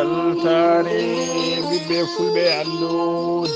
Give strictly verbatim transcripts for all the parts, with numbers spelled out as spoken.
Weltaare ɓiɓɓe fulɓe, anndu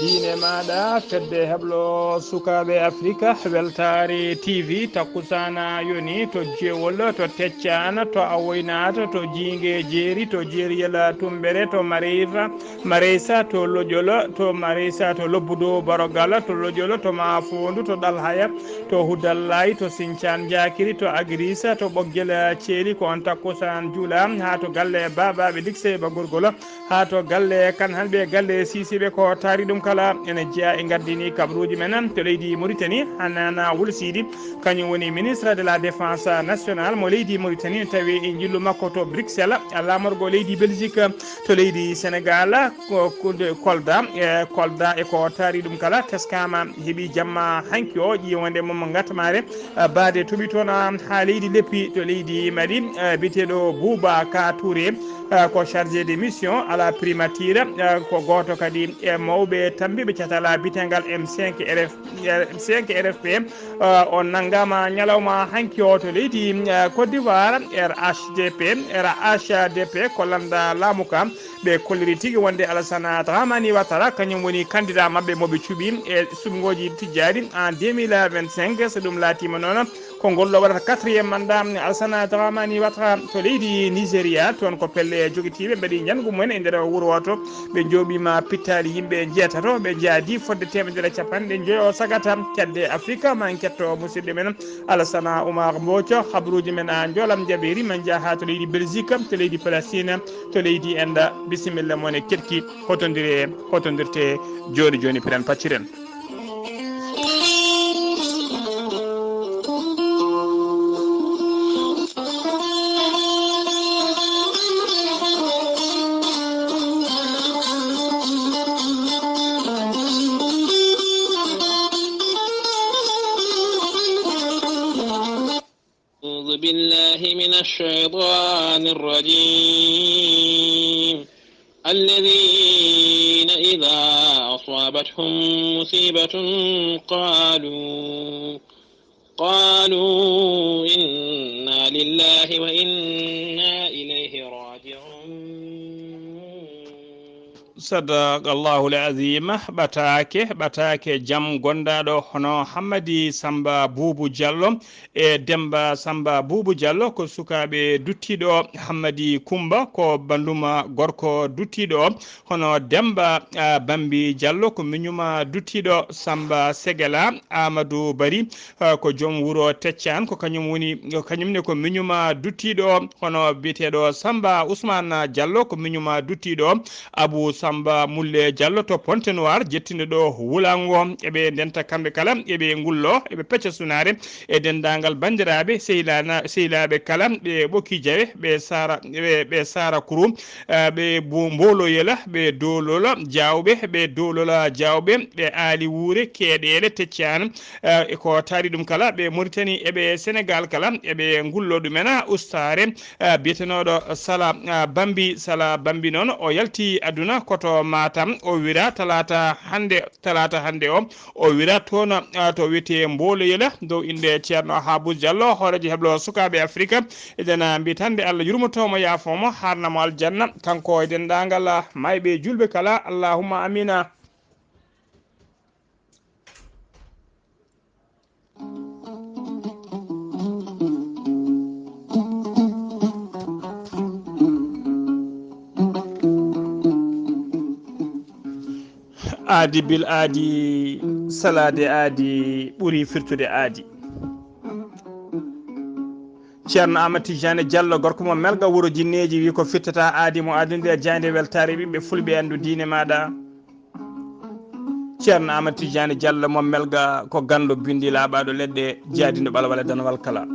diine maaɗa, fedde heblo sukaaɓe Afrika, Weltaare T V, takkusaana yoni to Jewol, to Teccaan, to Awoynaat, to Jiinge Jeeri, to Jeeriyel Tumbere, to Mareysa, Mareysa, to Loƴol, to Mareysa, to Lobbudu Borogal, to Loƴol, to Maafoondu, to Ɗalhaya, to Hudallay, to Sincaan Njaakiri, to Agirisa, to Ɓoggel Ceeli, ko on takkusaan juula haa to galle Baabaaɓe Liksey Ba Gorgol, haa to galle Kan Hanɓe, galle Siisiɓe, ko taari ɗum kala ene jeyaa e gardini kabaruuji men to leydi Muritani. Hanana Wul Siidi, kañum woni ministre de la Défense nationale mo leydi Muritani, tawi e njillu makko to Bruxelles, laamorgo leydi Belgique, to leydi Sénégal, ko, ko nde Kolda, e Kolda e ko taari ɗum kala, teskaama heɓi jamma hanki o, ƴiwonde mum ngatmaare, eh, baade toɓi toon, ah, haa leydi leppi to leydi Mali, eh, biyeteeɗo Bouba Ka Touré, eh, ko chargé de mission à la primature, eh, ko gooto kadi e mawɓe tambiiɓe catal biyeteegal M cinq R F, M cinq R F P, eh, o nanngaama ñalawma hanki o to leydi, eh, Côte d'Ivoire, R H D P, R H D P ko lannda laamu ka. Ɓe kolliri tigi wonde Alassane Dramani Ouattara kañum woni candidat maɓɓe mo ɓe cuɓi e suɓngooji tijjaaɗi en deux mille vingt-cinq. So ɗum laatiima noon, ko ngol ɗo waɗata quatrième mandat Alassane Dramani Ouattara to leydi Nigeria. Toon ko pelle jogitiiɓe mbaɗi njanngu mumen e nder wuro wooto. Ɓe njooɓiima pittaali yimɓe njeetato, ɓe njaadi fodde teemedere e capanɗe njoyo sagata. Cadde Afrika, ma en ketto musidɗo men Alassane Oumar Mbooco. Habaruuji men a njoolam jaɓeeri, men njaha to leydi Belgique, to leydi Palestine, to leydi Inde. Bisimilla mon e keɗki, hotondire, hotondirte jooni jooni, piren pacciren. أعوذ بالله من الشيطان الرجيم. الذين إذا أصابتهم مصيبة قالوا، قالوا إنا لله وإنا إليه راجعون. Sadaqallahul azim. Ɓataake, ɓataake jam gondaaɗo hono Hammadi Samba Buubu Jallo e Demba Samba Buubu Jallo ko sukaaɓe duttiiɗo. Hammadi Kumba ko banduma gorko duttiiɗo. Hono Demba, ah, Bambi Jallo ko miñuma duttiiɗo. Samba Segela, Amadou Bari, ah, ko joom wuro Teccaan, ko kañum woni, ko kañum ne ko miñuma duttiiɗo. Hono biyeteeɗo Samba Ousmane Jallo ko miñuma duttiiɗo. Abou Samba Mulle Jallo to Pointe Noire, jettinɗo ɗo wulango. Eɓe ndenta kamɓe kala, eɓe ngullo, eɓe pecca sunaare e denndaangal banndiraaɓe, sehilana-, sehilaaɓe kala, ɓe Ɓoki Jawe, ɓe Sara, ɓe, ɓe Sara Kuru, eh, ɓe Bo-, Mboloyola, ɓe Dolola Jawɓe, ɓe Dolola Jawɓe, ɓe Aali Wuure, Keeɗeele, Teccaan, eh, e ko taari ɗum kala, ɓe Moritani, eɓe Senegal kala, eɓe ngullo ɗumen, ustaare, eh, biyetenooɗo Sala, eh, Bambi. Sala Bambi noon, o yalti aduna ko to Matam, o wira talaata hannde, talaata hannde o, o wira toon, ah, to wiyetee Mbooloyel, dow innde Ceerno Haabus Jallo, hooreejo heblo sukaaɓe Afrika. Eɗen mbiya tan nde Allah yurmoto mo, yaafo mo, haarna mo aljanna, kanko e denndaangal, ah, maayɓe juulɓe kala. Allahumma amina. Aadi bil aadi, salaade aadi ɓuri firtude aadi. Ceerno Amadou Tidiane Diallo, gorko mo Melga, wuro Jinneeji, wi ko firtata aadi mo aadunde e jaaynde weltaare ɓiɓɓe fulɓe, anndu diine maaɗa. Ceerno Amadou Tidiane Diallo mo Melga ko ganndo binndi laaɓaaɗo leɗɗe, jaadindo ɓalwale danwal kala.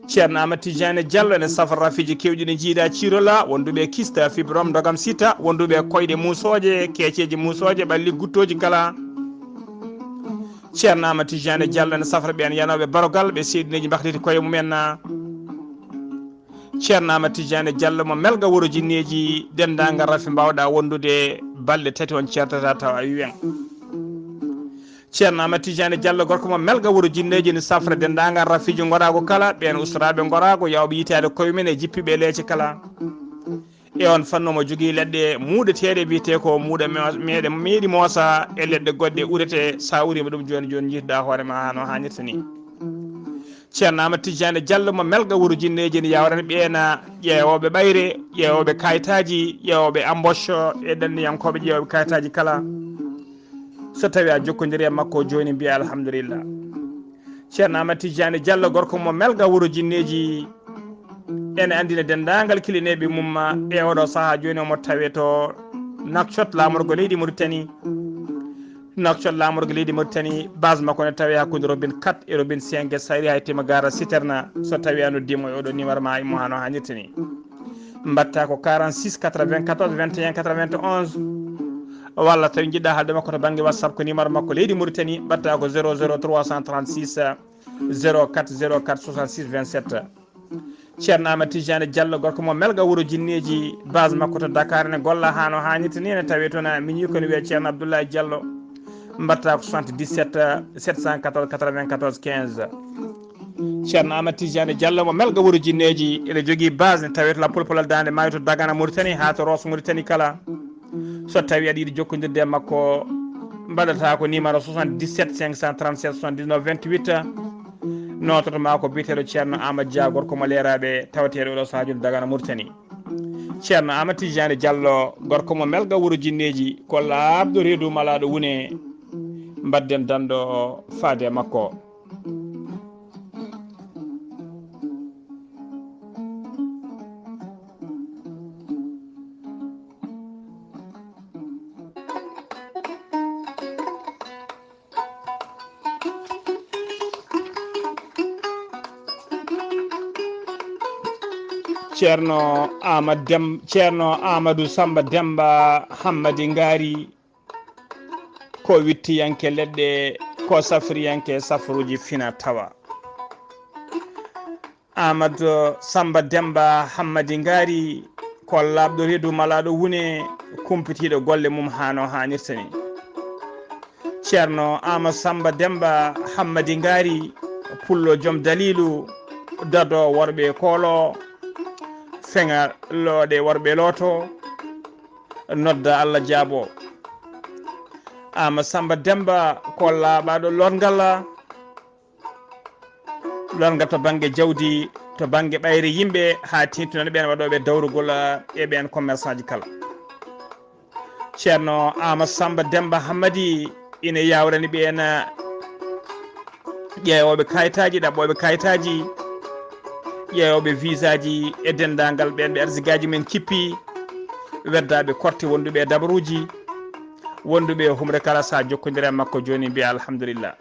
Ceerno Amadou Tidiane Diallo ene safra rafiiji keewɗi ne jiidaa ciirola, wonduɓe kista, fibrome, ndogam sita, wonduɓe koyɗe muusooje, keeceeji muusooje, ɓalli guttooji kala. Ceerno Amadou Tidiane Diallo ene safra ɓeen yanooɓe barogal, ɓe seeɗineeji mbaktiti koye mumen na. Ceerno Amadou Tidiane Diallo mo Melga wuro Jinneeji, denndaangal rafi mbaawɗaa wondude balɗe tati on ceertata tawa a wiwen. Ceerno Amadou Tidiane Diallo gorko mo Melga wuro Jinneeji ne safra denndaangal rafiiji ngoraagu kala, ɓeen ustoraaɓe ngoraagu, yawɓe yitaade koye mum e jippiiɓe leece kala. E on fannu mo jogii leɗɗe muuɗeteeɗe, wiyetee ko muuɗa me-, meeɗe meeɗi moosa e leɗɗe goɗɗe urete. Sa urima ɗum jooni jooni, njihda hoore ma hano hannirta ni. Ceerno Amadou Tidiane Diallo mo Melga wuro Jinneeji ne yawrani ɓeena ƴeewooɓe ɓayre, ƴeewooɓe kayitaaji, ƴeewooɓe embauche e ɗanniyankooɓe ƴeewooɓe kayitaaji kala. So tawi a jokkodiri e makko jooni, mbiya alhamdulillah. Ceerno Amadou Tidiane Diallo, gorko mo Melga wuro Jinneeji, ene anndina denndaangal kilineeɓe mum e oɗo sahaa jooni, omo tawe to Nouakchott, laamorgo leydi Mauritanie. Nouakchott, laamorgo leydi Mauritanie, base makko ne tawe hakkunde robin quatre e robin cinq, so ari hay tima gara Citerna, so tawi a noddiimo e oɗo numéro ma immo hano hannirta ni. Mbatta ko quarante-six quatre-vingt-quatorze vingt et un quatre-vingt-onze, walla tawi njiɗɗa haalde makko to bannge WhatsApp, ko numéro makko leydi Mauritanie, mbatta ko zéro zéro trois cent trente-six zéro quatre zéro quatre soixante-six vingt-sept. Ceerno Amadou Tidiane Diallo, gorko mo Melga wuro Jinneeji, base makko to Dakar, ne golla hano hannirta ni, ne tawe toon a miñi ko ne wiya Ceerno Abdoulaye Diallo. Mbatta ko soixante-dix-sept sept cent quatorze quatre-vingt-quatorze quinze. Ceerno Amadou Tidiane Diallo mo Melga wuro Jinneeji, ene jogii base ne tawe to Lappol Polal Daande Maayo to Dagana Mauritanie haa to Rosso Mauritanie kala. So tawi aɗa yiɗi jokkondirde e makko, mbaɗata ko numéro soixante-dix-sept cinq cent trente-sept soixante-dix-neuf vingt-huit. Noototo ma ko biyeteeɗo Ceerno Amadou Dia, gorko mo Leeraaɓe, tawateeɗo oɗo sahaa jooni Dagana Mauritanie. Ceerno Amadou Tidiane Diallo, gorko mo Melga wuro Jinneeji, ko laaɓɗo reedu malaaɗo wune, mbadden danndo faade e makko. Ceerno Amadou Dem-, Ceerno Amadou Samba Demba Hammadi Ngaari, ko wittiyanke leɗɗe, ko safriyanke safruuji fina tawa. Amadou Samba Demba Hammadi Ngaari, ko laaɓɗo reedu malaaɗo wune, kumpitiiɗo golle mum hano hannirta ni. Ceerno Amadou Samba Demba Hammadi Ngaari, pullo joom daliilu, dado worɓe koolo, feŋa looɗe worɓe looto, nodda Allah jaabo. Amadou Samba Demba ko laaɓaaɗo lootngal, lootngal to bannge jawdi, to bannge ɓayre yimɓe, haa teeŋti noon ɓeen waɗooɓe dawrugol e ɓeen commerçant ji kala. Ceerno Amadou Samba Demba Hammadi ina yawrani ɓeen ƴeewooɓe kayitaaji, ɗaɓɓooɓe kayitaaji, ƴeewooɓe visaaji e denndaangal ɓeen ɓe arsigaaji men cippi, weddaaɓe korte wonduɓe e dabaruuji, wonduɓe e humre kala, so a jokkondire e makko jooni, mbiya alhamdulillah.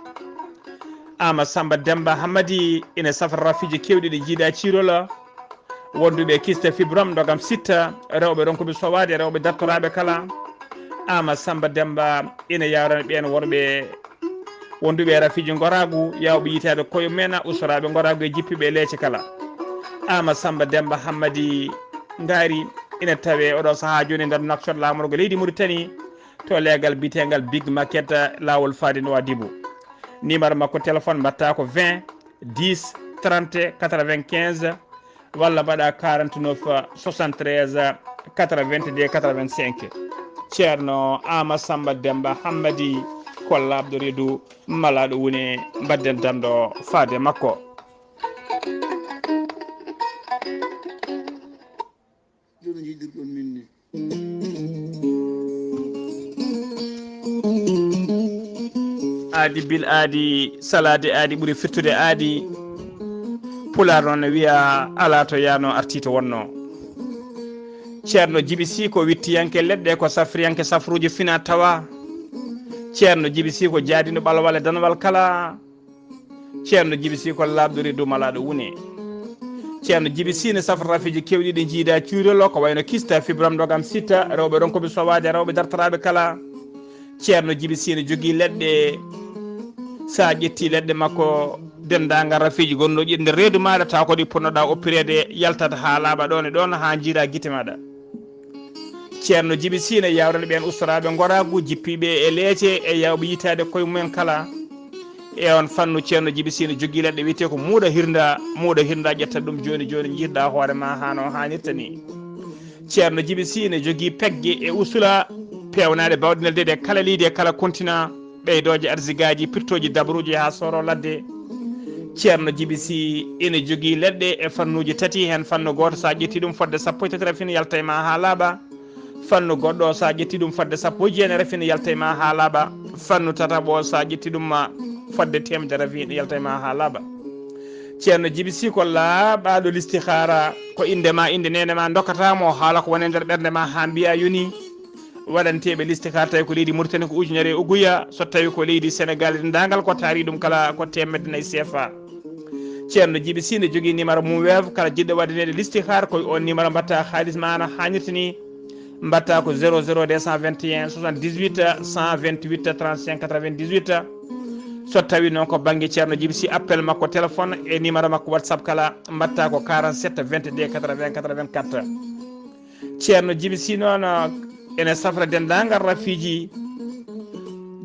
Amadou Samba Demba Hammadi ina safra rafiiji keewɗi ɗi jiidaa ciirol, wonduɓe e kiste fibrom ndogam sitta, rewɓe ronkuɓe sowaade, rewɓe dartoraaɓe kala. Amadou Samba Demba ina yawrana ɓeen worɓe wonduɓe e rafiiji ngoraagu, yawɓe yitaade koye mumen, usoraaɓe ngoraagu e jippiiɓe e leece kala. Amadou Samba Demba Hammadi Ngaari ina tawe oɗo sahaa jooni nder Nouakchott, laamorgo leydi Mauritanie, to leegal biyeteengal Big Market, laawol faade Nouadhibou. Numéro makko téléphone mbatta ko vingt dix trente quatre-vingt-quinze, walla mbaɗa quarante-neuf soixante-treize quatre-vingt-deux quatre-vingt-cinq. Ceerno Amadou Samba Demba Hammadi, ko laaɓɗo reedu malaaɗo wune, mbadden danndo faade makko. Jooni njiɗirɗon min ni. Aadi bil aadi, salaade aadi ɓuri firtude aadi. Pulaar noon ne wiya, alaa to yaano, artii to wonno. Ceerno Jibi Si ko wittiyanke leɗɗe, ko safriyanke safruuji fina tawa. Ceerno Jibi Si ko jaadino ɓalwal e danwal kala. Ceerno Jibi Si ko laaɓɗo reedu malaaɗo wune. Ceerno Jibi Si ne safra rafiiji keewɗi ɗi jiida cuurel, ko wayno kista, fibrom, ndogam sitta, rewɓe ronkuɓe sowaade, rewɓe dartoraaɓe kala. Ceerno Jibi Si ne jogii leɗɗe. So a ƴetti leɗɗe makko, denndaangal rafiiji gonnooɗi e nder reedu maaɗa, tawa ko ɗi ponnoɗaa oppireede, yaltat haa laaɓa ɗoon e ɗoon, haa njiida gite maaɗa. Ceerno Jibi Si ne yawrani ɓeen ustoraaɓe ngoraagu, jippiiɓe e leece e yawɓe yitaade koye mumen kala. E oon fannu, Ceerno Jibi Si ne jogii leɗɗe wiyetee ko muuɗa hirnda. Muuɗa hirnda, ƴetta ɗum jooni jooni, njiirɗa hoore ma hano haanirta ni. Ceerno Jibi Sii ne jogii pegge e usula peewnaaɗe bawɗe neldeede e kala leydi e kala kontina, ɓeydooje arsigaaji, pirtooji dabaruuji haa sooroo ladde. Ceerno Jibi Sii ene jogii leɗɗe e fannuuji tati, heen fannu gooto, so a ƴettii ɗum fodde sappo e tati rafin, yalta e ma haa laaɓa. Fannu goɗɗo, so a ƴettii ɗum fodde sappo e jeenayi rafin, yalta e ma haa laaɓa. Fannu tataɓo, so a ƴettii ɗum ma fodde teemedere rafin, yalta e ma haa laaɓa. Ceerno Jibi Sii ko laaɓaaɗo listihaara, ko innde ma, innde neene ma, ndokkata mo, haala ko woni e nder ɓernde ma haa mbiya yoni. Waɗanteeɓe listihaara tawi ko leydi Mauritanie ko ujunere e uguya, so tawi ko leydi Senegal e denndaangal ko taari ɗum kala ko teemedde nayi C F A. Ceerno Jibi Sii ne jogii numéro mum weef, kala jiɗɗo waɗaneede listihaara ko e oon numéro mbaɗta haalis ma no haanirta ni. Mbaɗta ko zéro zéro deux cent vingt et un soixante-dix-huit cent vingt-huit trente-cinq quatre-vingt-dix-huit. So tawi noon ko bannge Ceerno Jibi Sii, appel makko téléphone e numéro makko WhatsApp kala, mbaɗta ko quarante-sept vingt-deux quatre-vingts quatre-vingt-quatre. Ceerno Jibi Sii noon ene safra denndaangal rafiiji.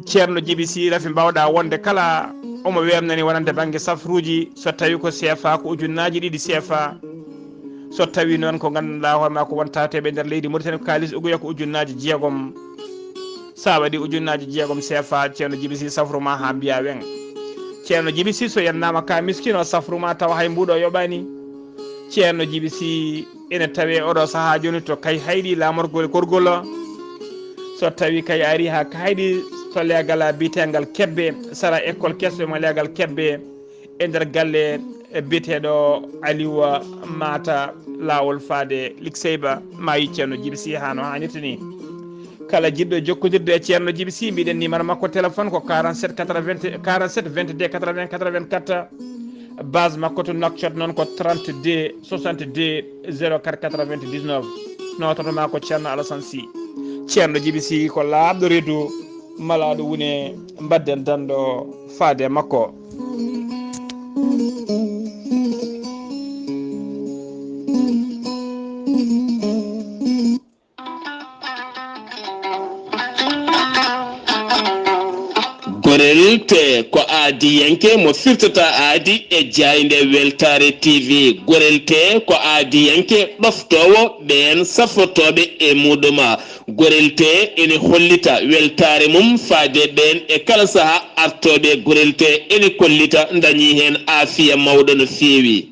Ceerno Jibi Sii rafi mbaawɗa wonde kala omo weemnani wonande bannge safruuji, so tawi ko C F A ko ujunnaaji ɗiɗi C F A. So tawi noon ko ngannduɗaa hoore ma ko won tawteeɓe e nder leydi Mauritanie, ko kaalis uguya ko ujunnaaji jeegom. So a waɗi ujunnaaji jeegom C F A, Ceerno Jibi Sii safru ma haa mbiya weŋ. Ceerno Jibi Sii so yennaama ka miskino safru ma tawa hay mbuuɗo yoɓaani. Ceerno Jibi Sii ene tawee oɗo sahaa jooni to Kayhayɗi, laamorgol Gorgol. So tawi kay a ari haa Kayhayɗi to leegal biyeteengal Kebbe, sara école keso mo leegal Kebbe, e nder galle biyeteeɗo Aliou Mata, laawol faade Likseyba, ma yi Ceerno Jibi Sii haa no haanirta ni. Kala jiɗɗo jokkondirde e Ceerno Jibi Sii, mbiɗen numéro makko téléphone ko quarante-sept quatre-vingts, quarante-sept vingt-deux quatre-vingts quatre-vingt-quatre. Base makko to Nouakchott noon ko trente-deux soixante-deux zéro quatre quatre-vingt-dix-neuf. Noototo ma ko Ceerno Alassane Sy. Ceerno Jibi Sii ko laaɓɗo reedu, malaaɗo wune, mbadden danndo faade e makko. Gorel Tee ko aadiyanke mo firtata aadi e jaaynde Weltaare T V. Gorel Tee ko aadiyanke ɗoftoowo ɓeen safrotooɓe e muuɗum. Gorel Tee ene hollita weltaare mum faade ɓeen e kala sahaa artooɓe. Gorel Tee ene kollita ndañi heen aafiya mawɗo no feewi.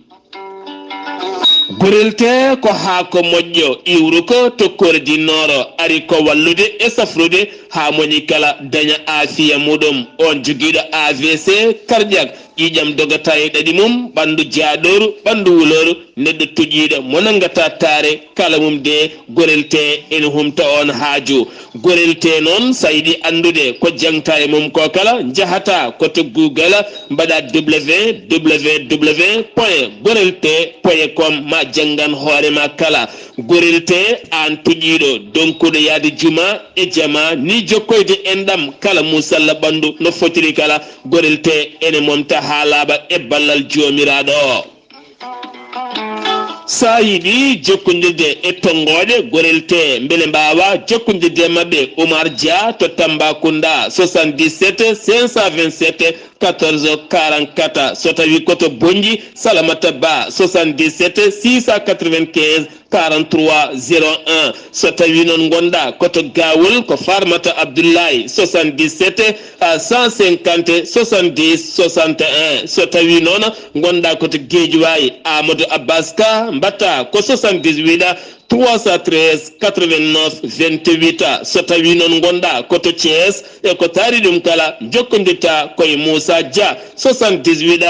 Gorel Tee ko haako moƴƴo, iwruko to Corée du Nord, ari ko wallude e safrude haa moñi kala daña aafiya muuɗum. Oon jogiiɗo A V C cardiaque, ƴiiƴam dogata e ɗaɗi mum, ɓanndu jaaɗooru, ɓanndu wulooru, neɗɗo tuƴiiɗo mo nanngataa taare, kala mum de Gorel Tee ene humta oon haaju. Gorel Tee noon, so a yiɗi anndude ko jaŋta e mum ko kala, njahata ko to Google, mbaɗa W W W point gorel tee point com, ma janngan hoore ma kala. Gorel Tee, aan tuƴiiɗo, donkuɗo yahde juma e jama, ni jokkoyde enɗam kala muusalla ɓanndu no fotiri kala. Gorel Tee ene momta haa laaɓa e ballal Joomiraaɗo. So a yiɗi jokkondirde e tonngooɗe Gorel Tee, mbele mbaawa jokkondirde e maɓɓe, Oumar Dia to Tambacounda, soixante-dix-sept cinq cent vingt-sept quatorze quarante-quatre. So tawi ko to Bonnji, Salamata Ba, soixante-dix-sept six cent quatre-vingt-quinze quarante-trois zéro un. So tawi noon ngonɗa ko to Gawol, ko Farmata Abdoulaye, soixante-dix-sept à cent cinquante soixante-dix soixante et un. So tawi noon ngonɗa ko to Guédiawaye, Amadou Abbas Ka, mbaɗta ko soixante-dix-huit trois cent treize quatre-vingt-neuf vingt-huit. So tawi noon ngonɗa ko to Thiès, e ko taari ɗum kala, jokkondirta ko e Moussa Dia, soixante-dix-huit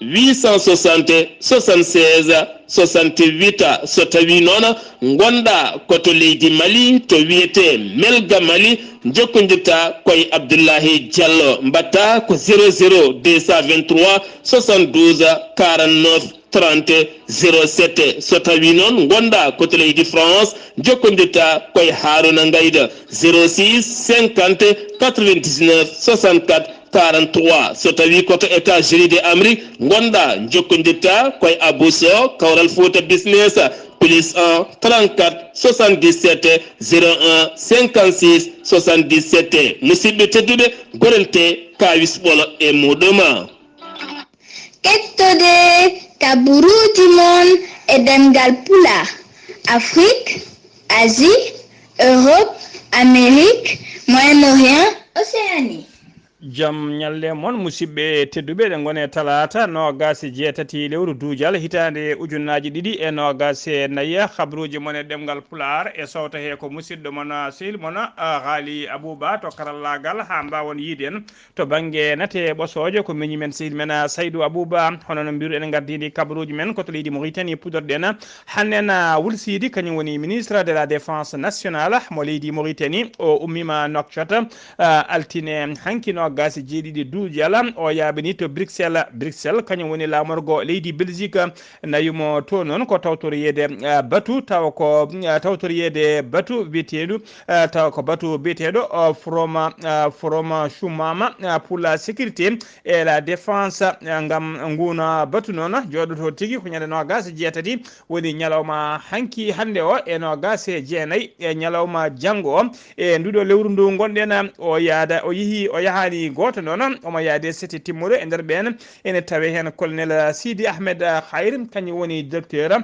huit cent soixante soixante-seize soixante-huit. So tawi noon ngonɗa ko to leydi Mali, to wiyetee Melga Mali, jokkondirta ko e Abdoulahi Diallo, mbaɗta ko zéro zéro deux cent vingt-trois soixante-douze quarante-neuf trente zéro sept. So tawi noon ngonɗa ko to leydi France, jokkondirta ko e Harouna Ngaïda, zéro six cinquante quatre-vingt-dix-neuf soixante-quatre quarante-trois. So tawi ko to États-Unis de Amérique ngonɗa, jokkondirta ko e Abou Sow, Kawral Fouta Business, plus un trente-quatre soixante-dix-sept zéro un cinquante-six soixante-dix-sept. Musidɓe tedduɓe, Gorel Tee, kaawis ɓolo e muuɗum. Kettode taburuuji mon e ɗemngal Pulaar. Afrik, Asie, Europe, Amérique, Moyen-Orient, Océanie. Jam ñalle mon, musidɓe tedduɓe, ɗe ngone talaata noogaas e jeetati lewru duujal hitaande ujunnaaji ɗiɗi e noogaas e nayi. Habruuji mon e ɗemngal Pulaar e sowta he ko musidɗo mon, sehil mon, Haali Abuuba to karallaagal, haa mbaawon yiide en to bannge nate ɓosoojo ko miñi men, sehil men, Saydu Abuuba. Hono no mbiruɗen, ngardiindi kabruuji men ko to leydi Mauritanie puɗɗorɗen. Hannen, ah, Wul Siidi, kañum woni ministre de la défense nationale mo leydi Mauritanie. O ummiima Nouakchott, ah, altine hanki noogaas e jeeɗiɗi duujal. O yaaɓini to Bruxelles. Bruxelles, kañum woni laamorgo leydi Belgique. Nayumo to noon ko tawtoriyeede, ah, batu, tawa ko, ah, tawtoriyeede batu biyeteeɗo, ah, tawa ko batu biyeteeɗo, ah, Forum, ah, Forum Chumama, ah, pour la sécurité et la défense, ah, ngam nguun batu noon jooɗoto tigi ko ñande noogaas e jeetati, woni ñalawma hanki hannde o e noogaas e jeenayi e ñalawma janngo o. E nduɗo lewru ndu ngonɗen, o yaada, o yehi, o yahaani gooto noon, omo yaade sete timmuɗo. E nder ɓeen ene tawe heen colonel Sidi Ahmed Khayr, kañum woni directeur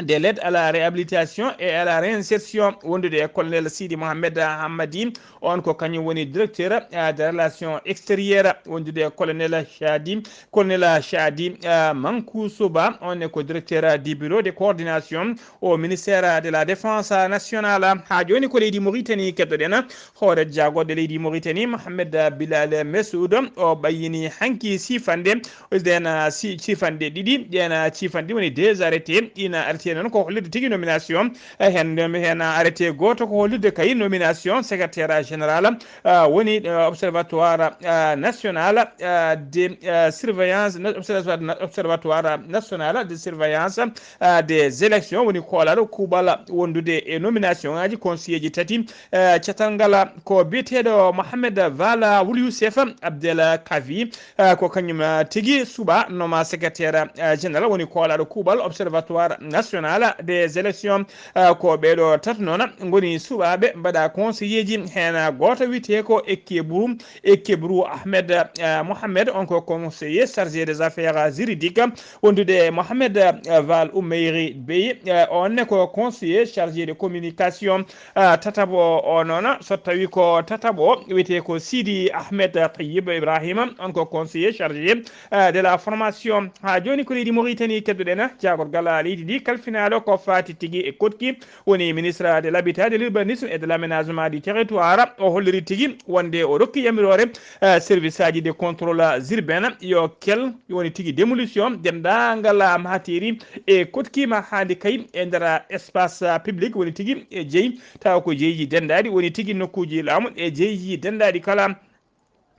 de l'aide à la réhabilitation et à la réinsertion, wondude e colonel Sidi Mohamed Hammadi, on ko kañum woni directeur, ah, des relations extérieures, wondude e colonel Chadi, colonel Chadi, ah, Mankusuba, on ne ko directeur du bureau de coordination au ministère de la défense nationale. Haa jooni ko leydi Mauritanie keɗoɗen. Hoore jaagoɗe leydi Mauritanie, Mohamed Bilal Messoud, o ɓayyini hanki sifande, nden, ah, si-, sifande ɗiɗi, ɗen, ah, sifande woni deux arrêtés, ina arrêté noon ko hollirde tigi nomination, eh, heen, heen arrêté gooto ko hollirde kay nomination secrétaire général, ah, woni, ah, observatoire, ah, national, ah, de, ah, surveillance, na-, observatoire, observatoire national de surveillance, ah, des élections, woni koolaaɗo kuuɓal wondude e nomination ŋaaji conseiller ji tati. Eh, catal ngal ko biyeteeɗo Mohamed Vala Wul Youssef Abdel Kavi, eh, ko kañum, eh, tigi suɓaama secrétaire, eh, général, woni koolaaɗo kuuɓal Observatoire National des Élections. Eh, ko ɓeeɗo tato noon ngoni suɓaaɓe mbaɗa conseiller ji, heen gooto wiyetee ko Ekkebrou, Ekkebrou Ahmed, eh, Mohamed, on ko conseiller chargé des affaires juridiques, wondude e Mohamed, eh, Val Oumeyri Bey, eh, on ne ko conseiller chargé de communication. Ah, tataɓo o noon, so tawi ko tataɓo o, wiyetee ko Sidi Ahmed Tayyib Ibrahima, on ko conseiller chargé, ah, de la formation. Haa jooni ko leydi Mauritanie keɗoɗen, jaagorgal leydi ndi kalfinaaɗo ko faati tigi e koɗki, woni ministre de l'habitat, de l'urbanisme et de l'aménagement du territoire. O holliri tigi wonde o rokki yamiroore, ah, service aji de contrôle urbain yo kel, woni tigi démolition denndaangal, ah, mahateeri e koɗki mahaandi kay e nder espace, ah, public, woni tigi e jeyi tawa ko jeeji denndaaɗi, woni tigi nokkuuji laamu e jeeji denndaaɗi kala.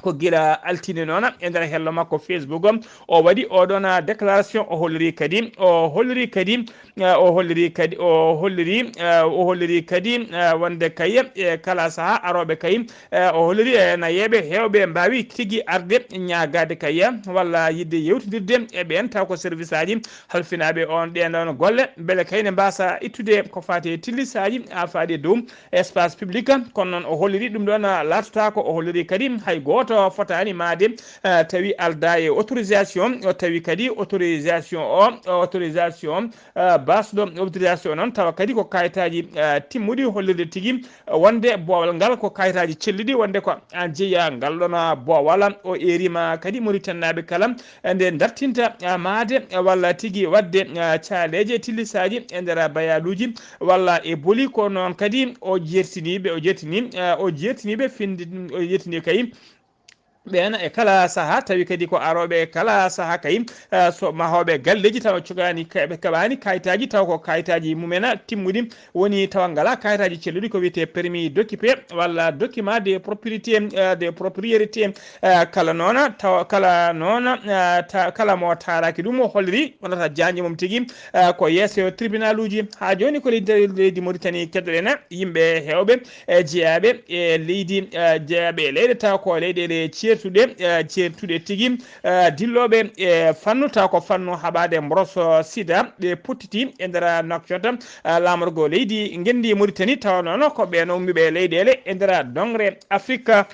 Ko gila altine noon e nder hello makko Facebook, o waɗi oɗon déclaration, o holliri kadi, o holliri kadi, eh, o holliri kadi, o holliri, eh, o holliri kadi, eh, wonde kay, eh, kala saha arooɓe kay, eh, o holliri, eh, na yeeɓe heewɓe mbaawi tigi arde ñaagaade kay walla yiɗde yewtidirde e ɓeen taw ko service aji halfinaaɓe on ɗeen ɗoon golle, mbele kay ne mbaasa ittude ko faati e tillisaaji, a faade dow espace public. Kono noon o holliri ɗum ɗoon laatotaako, o holliri kadi hay gooto fotaani maade, eh, tawi aldaa e autorisation, o tawi kadi autorisation o, autorisation, eh, baasɗo autorisation noon tawa kadi ko kayitaaji, eh, timmuɗi hollirde tigi wonde boowal ngal ko kayitaaji celluɗi, wonde ko an jeyaa ngal ɗoon boowal. O eeriima kadi Mauritanie naaɓe kala nde dartinta, ah, maade, ah, walla tigi waɗde, ah, caaleeje tillisaaji e nder bayaaluuji walla e boli, ko noon kadi o jeertiniiɓe, o jeertini, ah, o jeertiniiɓe finde, o jeertini kay ɓeen e kala saha, tawi kadi ko arooɓe e kala saha kay, ah, so mahooɓe galleeji tawa cogaani, ka-, ɓe keɓaani kayitaaji, taw ko kayitaaji mumen timmuɗi, woni tawa ngalaa kayitaaji celluɗi, ko wiyetee permis d'occuper walla document de propriété, eh, de propriété, eh, kala noon, tawa kala noon, eh, ta-, kala mo taaraaki ɗum o holliri wonata jaanƴe mum tigi, eh, ko yeeso tribunal uji. Haa jooni ko leydi, leydi Mauritanie keɗoɗen yimɓe heewɓe, eh, jeyaaɓe e leydi, eh, jeyaaɓe e leyɗe tawa ko leyɗeele ceertuɗe, eh, ceertuɗe tigi, eh, dillooɓe e fannu tawa ko fannu haɓaade mboros sida, ɓe pottiti e nder Nouakchott, eh, laamorgo leydi ngenndi Mauritanie, tawa noon ko ɓeen ummiiɓe e leyɗeele e nder doŋre Afrique.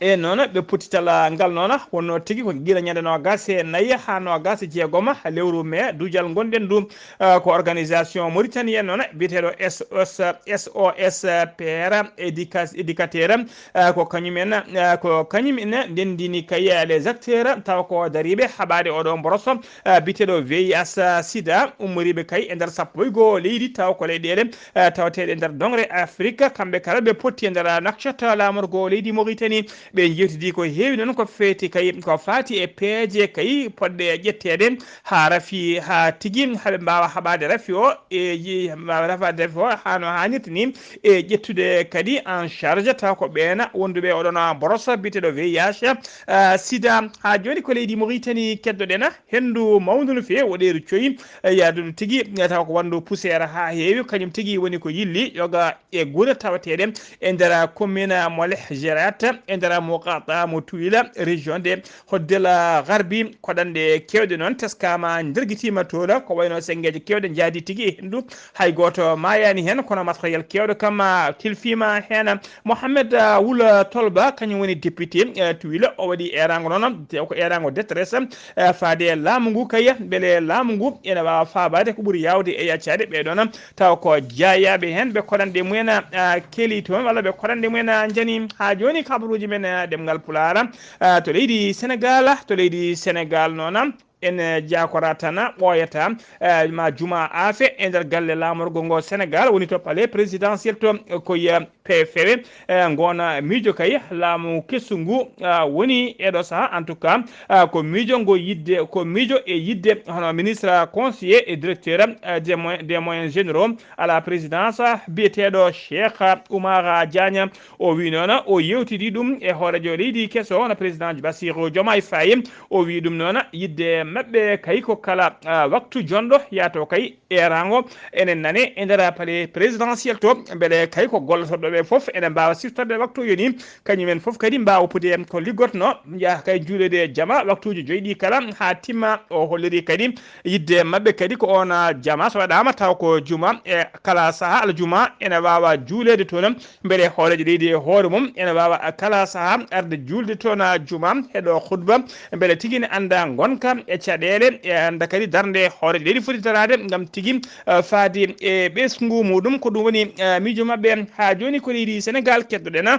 E noon ɓe pottital ngal noon wonno tigi ko gila ñande noogas e nayi haa noogas e jeegom lewru mee, duujal ngonɗen ndu, eh, ko organisation mauritanienne noon biyeteeɗo S O S, S O S P R éduca-, éducateur, eh, ko kañum en, eh, ko kañum en ndenndini kay, eh, les acteurs tawa ko dariiɓe haɓaade oɗo mboroso, eh, biyeteeɗo V I H sida ummoriiɓe kay e nder sappo e goo leydi tawa ko leyɗeele, eh, tawateeɗe e nder doŋre Afrique. Kamɓe kala ɓe potti e nder nokcata laamorgo leydi Mauritanie. Ɓe njeewtidi ko heewi noon ko feeti kay, ko faati e peeje kay poɗɗe ƴetteede haa rafi, haa tigi haa ɓe mbaawa haɓaade rafi o, e yi-, mbaawa rafaade rafi o haa no haanirta ni, e ƴettude kadi en charge tawa ko ɓeena wonduɓe oɗon borosa biyeteeɗo V I H, eh, sida. Haa jooni ko leydi Mauritanie keddoɗen, henndu mawndu no feewi, woɗeeru coyi, eh, yaadudu tigi, eh, tawa ko wanndu poussière haa heewi, kañum tigi woni ko yilli yoga e gure tawateeɗe e nder commune mo Leh Jerat, e nder muqata mo Tuila, région de Hoddela Garbi. Koɗanɗe keewɗe noon teskaama, ndergitiima toon, ko wayno senngeeje keewɗe njaadi tigi e henndu. Hay gooto maayaani heen, kono matériel keewɗo kam, ah, tilfiima heen. Mohamed, ah, Wul Tolba, kañum woni député, eh, Tuila, o waɗi eeraango noon, te ko eeraango détresse, eh, faade e laamu ngu kay, mbele laamu ngu ene waawa faabaade ko ɓuri yaawde e yaccaade ɓee ɗoon tawa ko jaayaaɓe heen, ɓe koɗanɗe mumen, ah, keeli toon, walla ɓe koɗanɗe mumen, ah, njani. Haa jooni, kabaruuji men, ah, ɗemngal Pulaar, ah, to leydi Senegaal, to leydi Senegaal noon, ene jaakora tan, ɓooyata, ah, ma juma afe e nder galle laamorgo ngo Senegaal, woni to palais présidentiel to, ko, eh, pe-, fewe, eh, ngoona miijo kay laamu kesu ngu, ah, woni e ɗo saha. En tout cas, ah, ko miijo ngo yidde, ko miijo e yidde hono ministre conseiller et directeur, ah, des moyens, des moyens généraux à la présidence, biyeteeɗo Cheikh Oumar Diagne. O wi noon o yewtidi ɗum e hoorejo leydi keso hono président Bassirou Diomaye Faye. O wi ɗum noon yidde maɓɓe kay ko kala, ah, waktu jonɗo yaato kay eeraango enen nane e nder palais présidentiel to, mbele kay ko gollotoɗo ɓe fof ene mbaawa siftorde waktu o yoni, kañum en fof kadi mbaawa pude ko liggotno, njaha kay juulede jama waktuuji joyi ɗi kala haa timma. O holliri kadi yidde maɓɓe kadi ko on, ah, jama so waɗaama taw ko juma, e kala saha aljuma ene waawa juulede toon, mbele hooreejo leydi e hoore mum ene waawa kala saha arde juulde toon, ah, juma, heɗo khutba, mbele tigi ne annda ngonka e caɗeele, e annda kadi darnde hooreejo leydi foti daraade ngam tigi, eh, faade e ɓesngu muɗum. Ko ɗum woni, eh, miijo maɓɓe. Haa jooni ko leydi Senegaal keddoɗen, ah,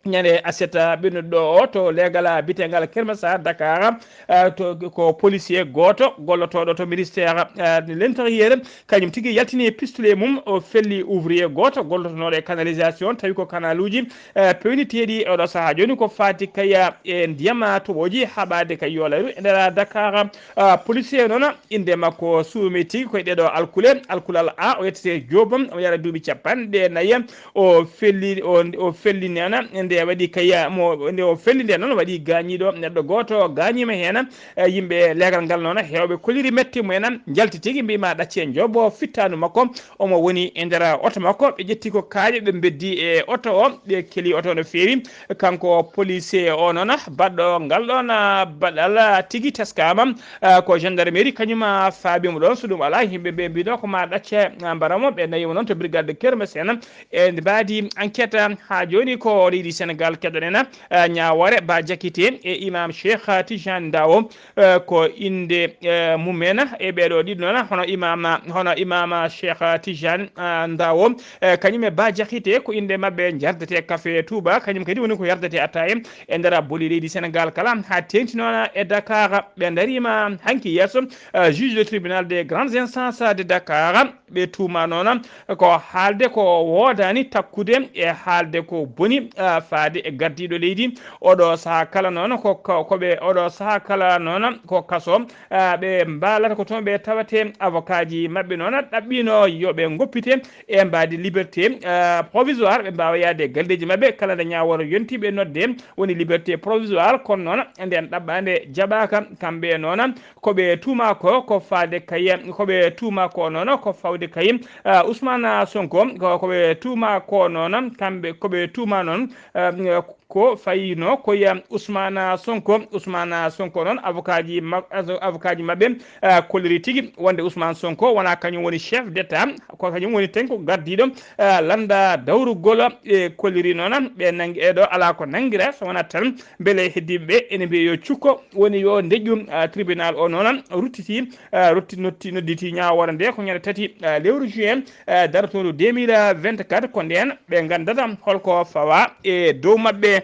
ñande aset, ah, ɓennuɗo ɗo o to leegal, ah, bitengal Kermessa Dakar, ah, to ko policier gooto gollotooɗo to ministère, ah, de l'intérieur, kañum tigi yaltini pistolet mum, o felli ouvrier gooto gollotonooɗo e canalisation, tawi ko kanaluuji, eh, peewniteeɗi e oɗo sahaa. Jooni ko faati kay, ah, e ndiyam, ah, toɓooji haɓaade kay yoolayru e nder Dakar. Ah, policier noon, innde makko suumi tigi koye ɗeɗo alkule, alkulal A, o yettete Diop, o yara duuɓi capanɗe nayi. O felli, o, o felli nana, nde waɗi kay, mo, nde o felli nde noon waɗi gaañiiɗo neɗɗo gooto gaañiima heen. Eh, yimɓe leegal ngal noon heewɓe koliri mette mumen, njalti tigi mbiima ɗacce njobo fittaandu makko. Omo woni e nder oto makko, ɓe ƴetti ko kaaƴe, ɓe mbeddi e oto o, ɓe keli oto no feewi. Kanko policier o noon, baɗɗo ngal ɗoon, ah, baɗal tigi teskaama, ah, ko gendarmerie, kañum, ah, faabi mo ɗoon. So ɗum alaa, yimɓe ɓe mbino ko ma ɗacce, ah, mbara mo. Ɓe nawi mo noon to brigade de Kermesse en. E mbaadi enquête, ah, haa jooni ko leydi Senegaal keɗoɗen, ah, ñaawoore Ba Jakite e imam Cheikh Tijani Ndawo, eh, ko innde, eh, mumen. E ɓeeɗo ɗiɗo noon, hono imam, hono imam Cheikh Tijani, ah, Ndawo, eh, kañum e Ba Jakite, ko innde maɓɓe jardete café Touba, kañum kadi woni ko yardete attaye e nder boli leydi Senegaal kala, haa teeŋti noon e Dakar. Ɓe ndariima hanki yeeso, eh, juge de tribunal des grandes instances de Dakar. Ɓe tuuma noon ko haalde ko woodaani takkude e haalde ko boni, ah, faade e gardiiɗo leydi. Oɗo sahaa kala noon ko, ko, ko ɓe, oɗo sahaa kala noon ko kaso, ah, ɓe mbaalata ko toon ɓe tawate. Avocat ji maɓɓe noon ɗaɓɓiino yo ɓe ngoppite e mbaadi liberté, ah, provisoire, ɓe mbaawa yahde e galleeji maɓɓe. Kala nde ñaawoore yonti ɓe nodde woni liberté provisoire, kono noon ndeen ɗaɓɓaande jaɓaaka. Kamɓe noon ko ɓe tuuma ko, ko faade kay, ko ɓe tuuma ko noon ko fawde kay, ah, Ousmane Sonko, ko, ko ɓe tuuma ko noon, kamɓe ko ɓe tuuma noon, ah, ko fayino ko ya Ousmane Sonko. Ousmane Sonko noon, avocat ji ma-, avocat ji maɓɓe, eh, kolliri tigi wonde Ousmane Sonko wona kañum woni chef d'État, ko kañum woni tenko gardiiɗo, eh, lannda dawrugol. E kolliri noon ɓe nanngi e ɗo alaa ko nanngira so wonat tan mbele heddiiɓe ɓe ene mbiya yo cukko, woni yo ndeƴƴu, eh, tribunal o noon ruttiti, eh, rutti-, notti-, nodditi ñaawoore nde ko ñande tati, eh, lewru juin, eh, dartoondu deux mille vingt-quatre, ko ndeen ɓe nganndata holko fawa e dow maɓɓe.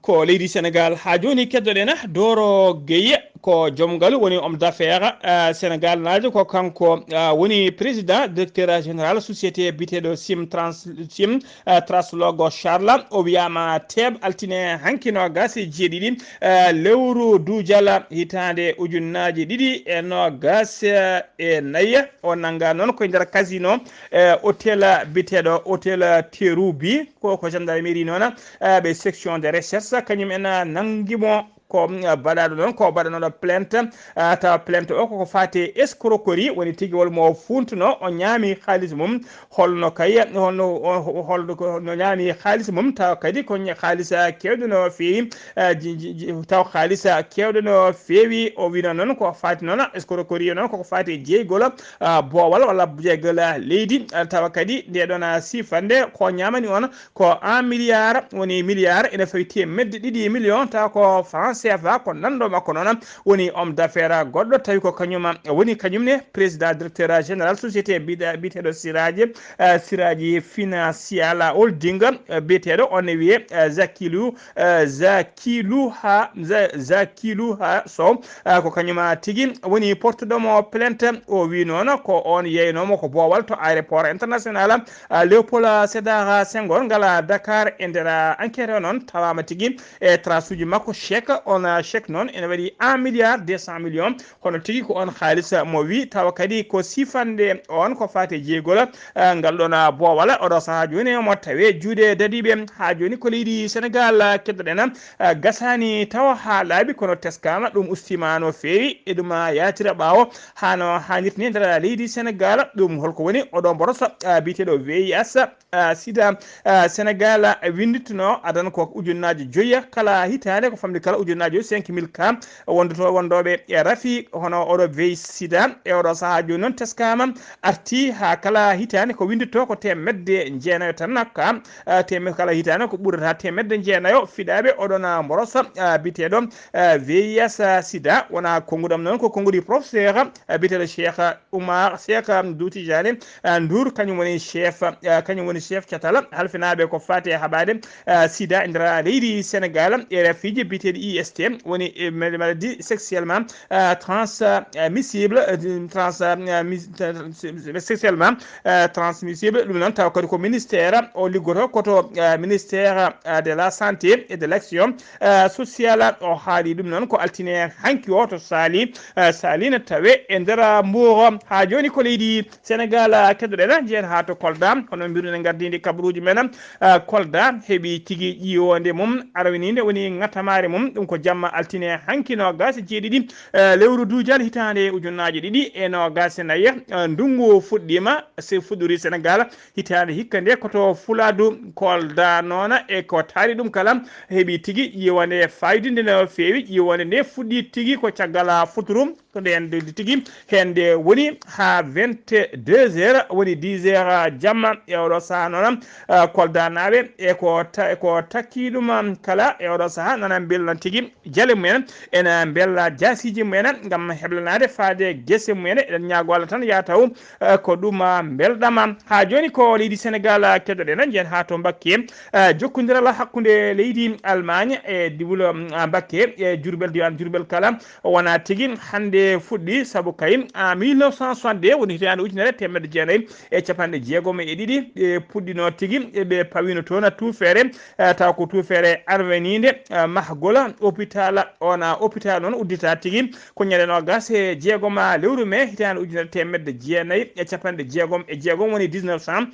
Ko leydi Sénégal haa jooni keddoɗen. Doro Gueye ko joom ngalu, woni homme d'affaires, eh, Sénégal naajo, ko kanko, eh, woni président directeur général société biyeteeɗo Sim Trans, Sim, eh, Traslogo Charles. O wiyaama teeb altine hanki noogas e jeeɗiɗi, eh, lewru duujal hitaande ujunnaaji ɗiɗi e noogas e nayi. O nannga noon koye nder casino, eh, hôtel biyeteeɗo Hôtel Terubi, ko, ko gendarmerie noon, eh, ɓe section de recherche, kañum en, eh, nanngi mo ko, eh, baɗaɗo noon, ko baɗanoɗo plainte, eh, tawa plainte o koko faati e escroquerie, woni tigi wol mo funtuno, o ñaami haalis mum, holno kay, holno, o, holno ko, no ñaami haalis mum, tawa kadi ko ña-, haalis, eh, kewɗo no feewi, eh, ji-, ji-, ji-, tawa haalis, eh, kewɗo no feewi, o wino noon ko faati noon escroquerie noon koko faati e jeygol, eh, boowal walla jeygol, eh, leydi, eh, tawa kadi nde ɗon, eh, sifande ko ñaamani on ko un milliard, woni milliard ene fawi teemedde ɗiɗi million, tawa ko franc C F A, ko nanɗo makko noon woni homme d'affaires goɗɗo, tawi ko kañum woni kañum ne président directeur général société biɗa-, biyeteeɗo Siraji, eh, Siraji Financial Holding, eh, biyeteeɗo on ne wiyee, eh, Zakilu, eh, Zakilu ha, Za-, Zakilu ha Sow, eh, ko kañum tigi woni portuɗo mo plainte. O wi noon ko on yeynoomo ko boowal to aéroport international, eh, Léopold Sédar Senghor ngal Dakar. E nder enquête o noon tawaama tigi e trace uji makko chèque. On chèque noon ene waɗi un milliard deux cent millions. Hono tigi ko on haalis mo wi tawa kadi ko sifande on ko faati e jeygol, eh, ngal ɗon, ah, boowal. Oɗo sahaa jooni mo tawe juuɗe dadiiɓe. Haa jooni ko leydi Senegaal, ah, keddoɗen, ah, gasaani tawa haa laaɓi, kono teskaama ɗum ustiima no feewi. E ɗum, ah, yaatira ɓaawo haa no haanirta ni nder leydi Senegaal. Ɗum holko woni oɗo mboros, ah, biyeteeɗo V I H, ah, sida, ah, Senegaal winnditno adan ko ujunnaaji joyi kala hitaande, ko famɗi kala ujunnaaji joyi, cinq mille cas wondoto wondooɓe e rafi hono oɗo V I H sida. E oɗo sahaa jooni noon teskaama arti haa kala hitaande ko winnditto ko teemedde jeenayo tan ka, ah, teemed-, kala hitaande ko ɓurata teemedde jeenayo fiɗaaɓe oɗon, ah, mboros, ah, biyeteeɗo, ah, V I H sida. Wona konnguɗam noon ko konnguɗi professeur, ah, biyeteeɗo Cheikh Oumar Seck, um, Duuti Jaane, uh, Nduur, kañum woni chef, uh, kañum woni chef catal halfinaaɓe ko faati e haɓaade, uh, sida e nder leydi Senegaal. E rafiiji biyeteeɗi I S T woni, eh, mal-, maladie sexuellement, uh, transmissible, uh, trans-, uh, mis-, uh, sexuellement, uh, transmissible. Ɗum noon tawa kadi ko ministère o liggoto, koto, uh, ministère, uh, de la santé et de l'action, uh, sociale. O haali ɗum noon ko altine hanki o to Saali, eh, Saali ne tawe e nder Mbuur. Haa jooni ko leydi Senegaal, eh, keddoɗen, njeyen haa to Kolda. Hono mbiruɗen, ngardiindi kabaruuji men, eh, Kolda heɓi tigi ƴiiwoonde mum arwiniinde, woni ŋatamaare mum. Ɗum ko jamma altine hanki noogas e jeeɗiɗi, eh, lewru duujal hitaande ujunnaaji ɗiɗi e noogas e nayi, eh, ndunngu fuɗɗiima, se fuɗɗori Senegaal hitaande hikka nde ko to Fuladu. Kolda noona e ko taari ɗum kala heɓi tigi ƴiiwande faayidiinde no feewi. Ƴiiwande nde fuɗɗi tigi ko caggal futuru, ko ndeen nde tigi heen nde woni haa vingt-deux heures, woni dix heures jamma. E oɗo sahaa noona, ah, Koldanaaɓe e ko ta-, e ko takki ɗum kala e oɗo sahaa nana mbelna tigi jale mumen, ena mbella jaasiiji mumen ngam heblanaade faade gese mumen. Eɗen ñaago Allah tan yaa taw, eh, ko ɗum, ah, mbelɗam. Haa jooni ko leydi Senegaal, ah, keddoɗen, njeyen haa to Mbakke. Eh, jokkondiral hakkunde leydi Allemagne e diwlo, mm, ah, Mbakke e Jurbel, diwan Jurbel kala wona tigi hannde fuɗɗi, sabu kay, ah, mille neuf cent soixante-deux woni hitaande ujunere teemedde jeenayi e capanɗe jeegom e ɗiɗi, ɓe puɗɗino tigi, e ɓe pawino toon tuufeere, eh, taw ko tuufeere arweniinde, eh, mahgol hôpital. On, ah, hôpital noon uddita tigi ko ñande noogas e jeegom lewru mee hitaande ujunere teemedde jeenayi e capanɗe jeegom e jeegom, woni dix-neuf cent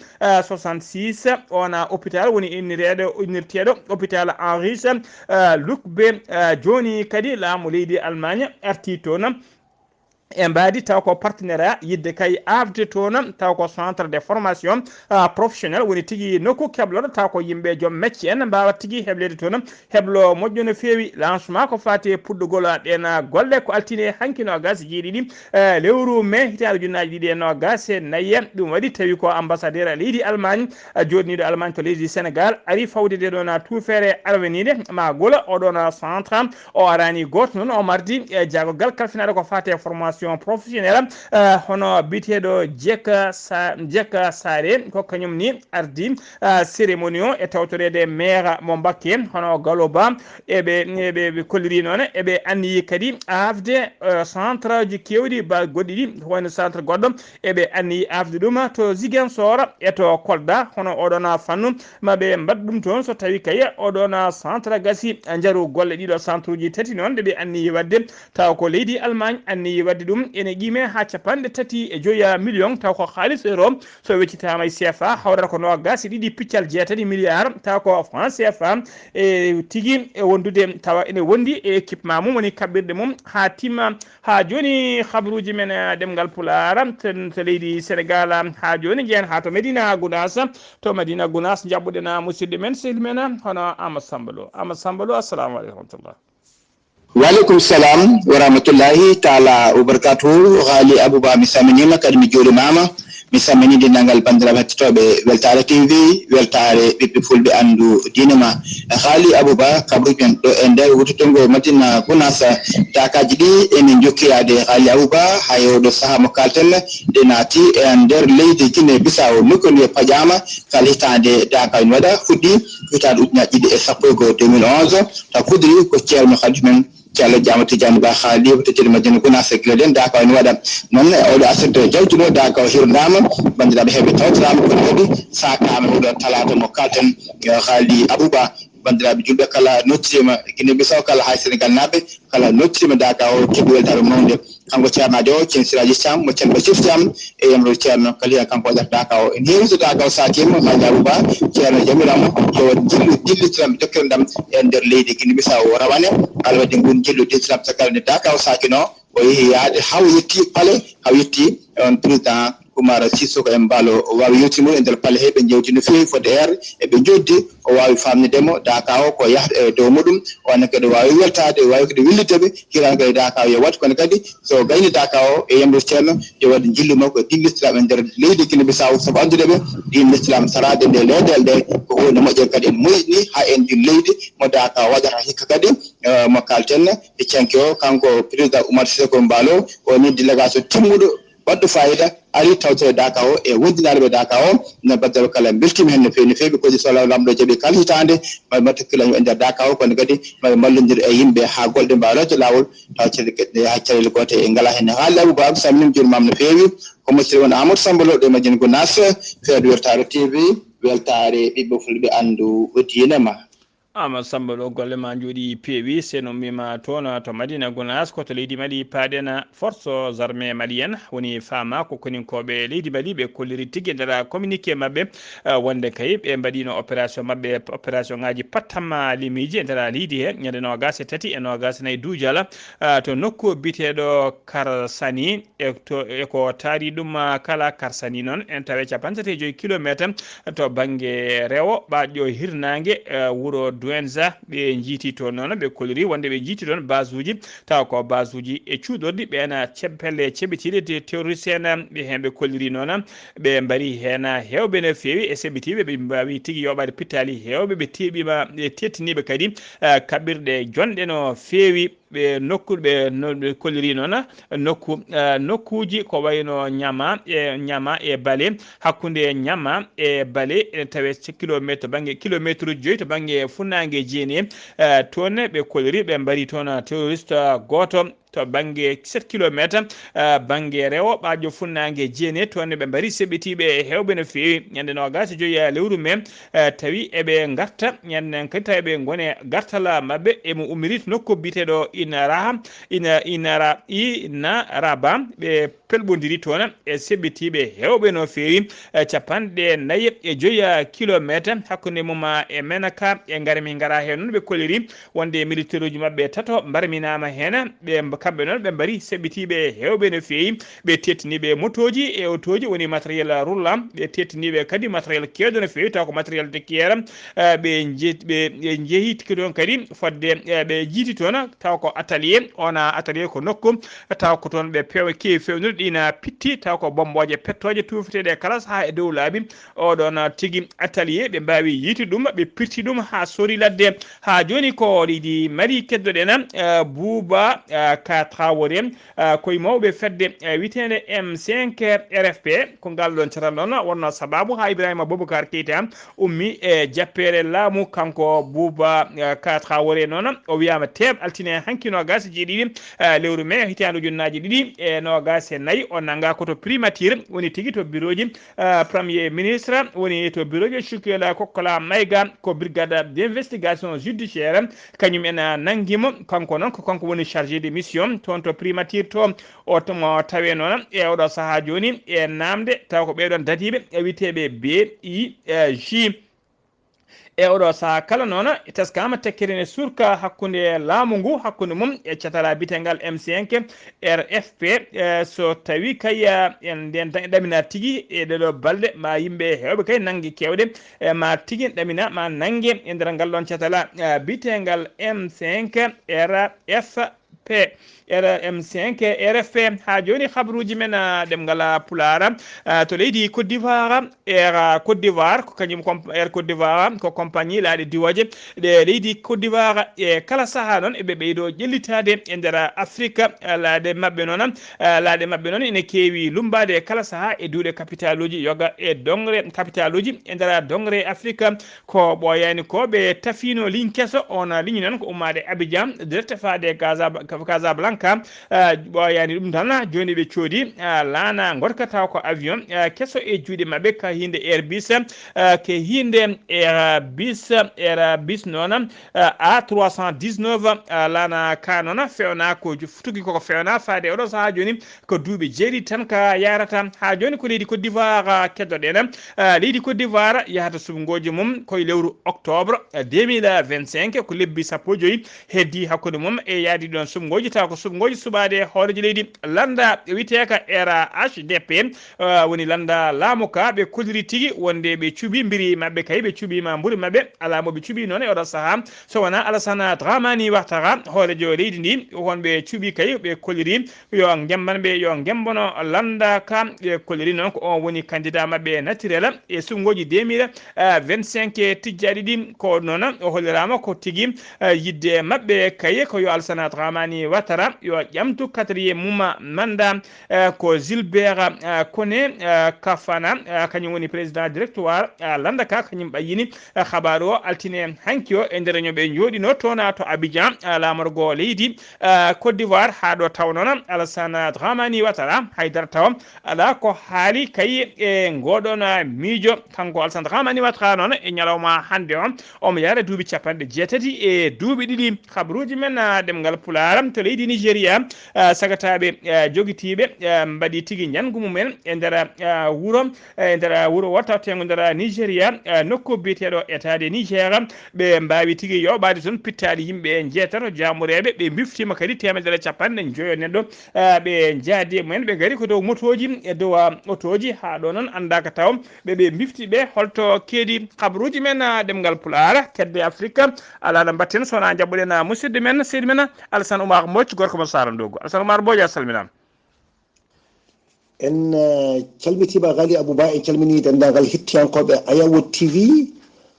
soixante-six. On, ah, hôpital woni innireeɗo, innirteeɗo hôpital Heinrich, ah, Lübke. Ah, jooni kadi laamu leydi Allemagne arti toon. e mbaadi taw ko partenaire yidde kay aafde toon, taw ko centre de formation, ah, professionnel woni tigi nokku keblooɗo, taw ko yimɓe joom mecce en mbaawa tigi hebleede toon, heblo moƴƴo no feewi. Lancement ko faati e puɗɗugol ɗeen golle ko altine hanki noogaas e jeeɗiɗi, eh, lewru mai hitaande ujunnaaji ɗiɗi e noogaas e nayi. Ɗum waɗi tawi ko ambassadeur leydi Allemagne, eh, jooɗniiɗo Allemagne to leydi Sénégal, ari fawde nde ɗoon tuufeere arweniinde ma gola oɗoon centre. O arani gooto noon, o mardi e jaagogal kalfinaaɗo ko faati e formation professionnel, eh, hono biyeteeɗo Jeka Sa-, Jeka Sare, ko kañum ni ardi, eh, cérémonie o e tawtoreede maire mo Mbakke, hono Galo Ba, eɓe, eɓe, ɓe kolliri noon, eɓe anniyi kadi aafde, eh, centre ji keewɗi ba goɗɗi ɗi, ko wayno centre goɗɗo, eɓe anniyi aafde ɗum to Ziguinchor e to Kolda, hono oɗon fannu, ma ɓe mbaɗ ɗum toon so tawi kay oɗon centre gasi, njaru golle ɗiɗo centre uji tati noon ɗe ɓe anniyi waɗde, taw ko leydi Allemagne anniyi waɗde ɗum, ene qiime haa capanɗe tati e joyi million, taw ko haalis euro, so weccitaama e C F A, hawrata ko noogaas e ɗiɗi piccal jeetati milliard, taw ko franc C F A, e tigi e wondude, tawa ene wondi e équipement mum, woni kaɓɓirɗe mum haa timma. Haa jooni, habruuji men, eh, ɗemngal Pulaar, to, to leydi Senegaal, haa jooni, njehen haa to Medina Gunaas. To Medina Gunaas, njaɓɓuɗen, ah, musidɗo men, sehil men, ah, hono Amadou Samba Lo. Amadou Samba Lo, assalamu aleykum wa rahmatullah. Wa aleykum salam wa rahmatullahi taala wa barakatuhu. Haali Abouba, mi salminiima, kadi mi juurimaama. Mi salmini denndaangal banndiraaɓe hettotooɓe Weltaare T V, Weltaare ɓiɓɓe fulɓe anndu diine ma. Haali Abouba, kabruuji men ɗo e nder wuttutungo Madina Gunaas, daakaaji ɗi ene njokki yaade. Haali Abouba, haa e oɗo sahaa mo kaalten, ɗe naati e nder leydi Guinée Bissau, nokku ndu pajaama kala hitaande daaka ene waɗa, fuɗɗi hitaande ujunaaji ɗiɗi e sappo e goo, deux mille onze, taw kudri ko ceerno halifa men, Ceerno Jaama Tijani Ba Haali, to Cedi Madina Gunaas, gila ɗen daaka ene waɗa. Noon, e oɗo aset jawtuno daaka o hirnaama, banndiraaɓe heɓe tawtoraama kono kadi saakaama oɗo talaata mo kalten, eh, Haali Abouba. Banndiraaɓe julɓe kala nottirima, Guinée Bissau kala haa Senegal naaɓe kala nottirima daaka o keɓi weltaare mawnde. Kanko ceernaajo o, Ceerno Siraji Thiam, mo Ceerno Bachir Thiam, e yamro ceerno kala kanko waɗata daaka o. En heewi so daaka o saakima, Haali Abouba, ceerno jamirama, yo waɗ jillu dillitiram, jokkiram ɗam e nder leydi Guinée Bissau o rawane. Ala waɗi ngun jillu dillitiram caggal nde daaka o saakino, o yehi yaade haa o yetti palais, haa o yetti on président Umar Sissoko Embaló. O waawi yewtidde mo e nder palais he, ɓe njewti no feewi fodde heer, e ɓe njoddi, o waawi faamninde mo daaka o ko yahde e dow muɗum, on kadi o waawi weltaade, o waawi kadi wellitde ɓe, hiraan kadi daaka o yo waɗ, kono kadi so gayni daaka o e yamru ceerno, yo waɗ njillu makko e ɗiin lesɗinaaɓe nder leydi Guinée Bissau, sabu anndude ɓe, ɗiin lesɗinaaɓe saraade nde leyɗeele ɗe, ko huunde moƴƴere kadi en moƴƴini haa en ɗiin leydi mo daaka o waɗata hikka kadi, eh, mo kaalten e canki o, kanko président Umar Sissoko Embaló, o ni délégation timmuɗo, baɗɗo fayida, ari tawtore daaka o e wondinaare ɓe daaka o, no baddal kala mbeltiima heen no feewi, no feewi, ko so lamɗo jaɓi kala hitaande, ma, ma tokkilan yo e nder daaka o, kono kadi ma ɓe mballondir e yimɓe haa golle ɗe mbaawa rewde laawol, tawa caɗeele, haa caɗeele goote e ngalaa heen. Haali Abouba, mi salminiima, juurimaama no feewi. Ko moƴƴere won Amadou Samba Lo ɗo e Madina Gunaas, feedo Weltaare T V, weltaare ɓiɓɓe fulɓe anndu diine ma. Amadou Samba Lo, golle ma njooɗi peewi, seno mbima toon to Madina Gunaas, ko to leydi Mali paaɗen, force armée malienne woni faama ko koninkooɓe leydi Mali, ɓe kolliri tigi e nder communiqué maɓɓe, eh, wonde kay ɓe mbaɗino opération maɓɓe, opération ngaji pattamma limiiji e nder leydi he, ñande noogaas e tati e noogaas e nayi duujal, eh, to nokku biyeteeɗo Karsani, e to, e ko taari ɗum, ah, kala Karsani noon, en tawe capanɗe tati e joyi kilometer to bannge rewo ɓaaƴo hirnaange, eh, wuro Douenza. Ɓe njiiti toon noon, ɓe koliri wonde ɓe njiiti toon basuuji, tawa ko basuuji e cuuɗorɗi, ɓeen ce-, pelle ceɓitiiɗe te-, terroriste en, ɓe heen ɓe koliri noon, ɓe mbari heen heewɓe no feewi e seɓɓitiiɓe, ɓe mbaawi tigi yoɓaade pittaali heewɓe, ɓe teeɓiima, ɓe teettiniiɓe kadi, eh, kaɓirɗe jonɗe no feewi. Ɓe nokku, ɓe no, ɓe kolliri noon nokku, eh, nokkuuji ko wayno Ñama e, Ñama e Bale, hakkunde Ñama e Bale ene tawe kilomètre, to bannge kilomètre joyi to bannge funnaange Jeene. Eh, toon ɓe kolliri, ɓe mbari toon terroriste gooto to bannge sept kilomètre, eh, bannge rewo ɓaaƴo funnaange Jeene. Toon ɓe mbari seɓɓitiiɓe heewɓe no feewi. Ñande noogaas e joyi lewru mai, eh, tawi eɓe ngarta, ñande nden kadi tawi eɓe ngone gartal maɓɓe, emo ummiri to nokku biyeteeɗo Inara, Ina, Inara, Inaraba. Ɓe pelɓondiri toon e seɓɓitiiɓe heewɓe no feewi, e capanɗe nayi e joyi kilomeeter hakkunde mum e Menaka e Ngarmi. Ngara heen noon ɓe kolliri wonde militaire uji maɓɓe tato mbarminaama heen. Ɓe mb-, kamɓe noon ɓe mbari seɓɓitiiɓe heewɓe no feewi. Ɓe teettiniiɓe motooji e otooji, woni matériel roulant. Ɓe teettiniiɓe kadi matériel keewɗo no feewi, taw ko matériel de guerre. Eh, ɓe nje-, ɓe, ɓe njehi tigi toon kadi fodde, eh, ɓe jiiti toon taw ko atelier. Oon atelier ko nokku taw ko toon ɓe peewa keewi feewnirde ɗiin pitti, taw ko bommbooje pettooje tuufeteeɗe kala sahaa e dow laabi. Oɗoon tigi atelier ɓe mbaawi yiiti ɗum, ɓe pirti ɗum haa sori ladde. Haa jooni ko leydi Mali keddoɗen, eh, Bouba, eh, Ka Traoré, eh, ko e mawɓe fedde, eh, wiyeteende M cinq R F P. Ko ngal ɗoon catal noon wonnoo sabaabu haa Ibrahima Boubacar Keita ummi e jappeere laamu. Kanko Bouba, eh, Ka Traoré noon, o wiyaama teeɓ altine hanki noogaas e jeeɗiɗi, eh, lewru mee hitaande ujunnaaje ɗiɗi e noogaas e nayi. O nanngaa ko to primature, woni tigi to birooji, eh, premier ministre, woni to birooji Chikula Kokola Maïga, ko brigade d'investigation judiciaire, kañum en, eh, nanngi mo. Kanko noon ko kanko woni chargé de mission toon to primature to. O t-, mo tawee noon e oɗo sahaa jooni e naamnde, taw ko ɓee ɗoon dadiiɓe e wiyeteeɓe B I G. E oɗo sahaa kala noon, teskaama tekkere ne surka hakkunde laamu ngu, hakkunde mum e catal biyeteengal M cinq R F P. Eh, so tawii kay, eh, en nden ɗa-, ɗamina tigi e ɗeɗo balɗe, ma yimɓe heewɓe kay nannge keewɗe, eh, ma tigi ɗamina, ma nannge e nder ngal ɗoon catal, eh, biyeteengal M cinq R F P. R M cinq R F P. Haa jooni, habruuji men, ah, ɗemngal, ah, Pulaar, ah, to leydi Côte d'Ivoire, Air, ah, Côte d'Ivoire, ko kañum comp-, Air Côte d'Ivoire, ko compagnie laaɗe diwooje ɗe leydi Côte d'Ivoire. E kala sahaa noon, eɓe ɓeydoo ƴellitaade e nder Afrique, ah, laaɗe maɓɓe noon, ah, laaɗe maɓɓe noon ene keewi lummbaade e kala sahaa e duuɗe kapitaaluuji yoga e doŋre kapitaaluuji e nder doŋre Afrique. Ko ɓooyaani ko ɓe tafiino ligne keso, oon ligne noon ko ummaade Abidjan, direct faade Gaza-, Casablanca. Ah, ɓooyaani ɗum tan, jooni ɓe coodi, ah, laana ngoɗka taw ko avion, ah, keso e juuɗe maɓɓe, ka hiinde Airbus, ah, ke hiinde Airbus, Airbus noon, ah, A trois cent dix-neuf, ah, laana ka noon feewna ko ju-, futuki koko feewna faade oɗo sahaa jooni ko duuɓi jeeɗiɗi tan ka yaarata. Haa jooni ko leydi Côte d'Ivoire, ah, keddoɗen. Ah, leydi Côte d'Ivoire yahata suɓngooji mum ko e lewru octobre, ah, deux mille vingt-cinq, ko lebbi sappo e joyi heddi hakkunde mum e yaadi ɗoon suɓngooji, taw ko suɓngooji suɓaade hooreejo leydi lannda wiyeteeka R H D P, ah, woni lannda laamu ka. Ɓe kolliri tigi wonde ɓe cuɓi mbiri maɓɓe kay, ɓe cuɓiima mburi maɓɓe, alaa mo ɓe cuɓi noon e oɗo sahaa so wonaa Alassane Dramani Ouattara, hooreejo leydi ndi, won ɓe cuɓi kay, ɓe kolliri yo ngemban ɓe, yo ngembono lannda ka. Ɓe kolliri noon ko on woni candidat maɓɓe naturel e suɓngooji deux mille vingt-cinq tijjaaɗi ɗi. Ko noon o holliraama ko tigi, eh, yiɗde maɓɓe kay ko yo Alassane Dramani Ouattara yo ƴamtu quatrième mum mandat, eh, ko Gilbert, eh, Koné, eh, Kafana, eh, kañum woni président directoire, eh, lannda ka, kañum ɓayyini, eh, habaaru o altine hanki o e nder ño ɓe njooɗino toon to Abidjan, eh, laamorgo leydi, eh, Côte d'Ivoire. Haa ɗo taw noon Alassane Dramani Ouattara haydara taw alaa ko haali kay e ngoɗon miijo. Kanko Alassane Dramani Ouattara noon e ñalawma hannde o, omo yahra duuɓi capanɗe jeetati e duuɓi ɗiɗi. Habruuji men, ah, ɗemngal Pulaar to leydi Nigeria, ah, sagataaɓe, ah, jogitiiɓe, ah, mbaɗi tigi njanngu mumen e nder, ah, wuro, e nder wuro wota tengo nder Nigeria, ah, nokku biyeteeɗo Etaade Niger. Ɓe mbaawi tigi yoɓaade toon pittaali yimɓe njeetato jaamureeɓe. Ɓe mbiftiima kadi teemedere capanɗe njoyo neɗɗo, ah, ɓe njaadi e mumen, ɓe ngari ko dow motooji, e dow, ah, otooji. Haa ɗo noon anndaaka taw ɓe, ɓe mbifti ɓe. Holto keedi habruuji men, ah, ɗemngal Pulaar, kedde Afrika? Alaa no mbaɗten so wonaa njaɓɓuɗen, ah, musidɗo men, seydi men, Alassane Oumar Mbodj, gorko mo Saara Ndogo. Alassane Oumar Mbodj, a salminaama. En, eh, calmitiima Ghali Abou Ba, en calminii denndaangal hettiyankooɓe Ayawo T V.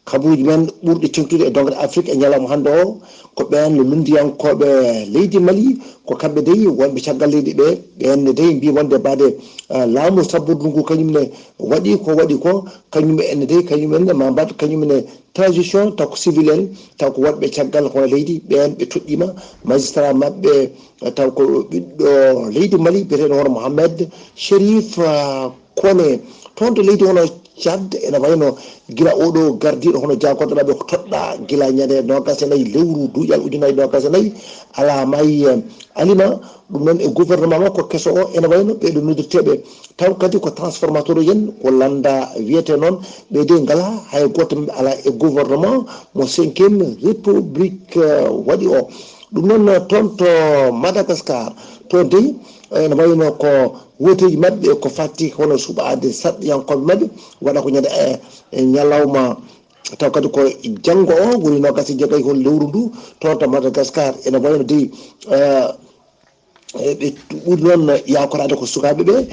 Habruuji men ɓurɗi teeŋtude e doŋre Afrik e ñalawma hannde o, ko ɓeen no lunndiyankooɓe leydi Mali, ko kamɓe dey wonɓe caggal leydi ɓe. Ɓeen ne dey mbii wonde mbaɗe, ah, laamu sabbordu ngu kañum ne waɗi ko waɗi ko, kañum en ne dey, kañum en ne ma mbaɗ, kañum ne transition, taw ko civil en, taw ko wonɓe caggal hono leydi, ɓeen ɓe toɗɗiima magistrat maɓɓe, taw ko ɓiɗɗo leydi Mali, biyeteeɗo hono Mohamed Chérif, ah, Koné. Toon to leydi hono Tchad, ene wayno gila oɗo gardiiɗo hono jaagorɗe maɓɓe ko toɗɗaa gila ñande noogas e nayi lewru duuƴal ujunnaji noogas e nayi, alaa may, eh, alima. Ɗum noon e gouvernement makko keso o, ene wayno ɓeɗo noddirteeɓe taw kadi ko transformateur en, ko lannda wiyetee noon, ɓe de ngalaa hay gooto maɓɓe alaa e gouvernement mo cinquième république, eh, waɗi o. Ɗum noon, eh, toon to Madagascar, toon dey, eh, ene wayno ko wooteeji maɓɓe ko fatti hono suɓaade sarɗiyankooɓe maɓɓe, waɗa ko ñande, eh, eh, ñalawma, taw kadi ko janngo o woni noogas e jeegay hol lewru ndu, toon to Madagascar, ene wayno dey, eh, eh, ɓe ɓuri noon yaakoraade ko sukaaɓe ɓe,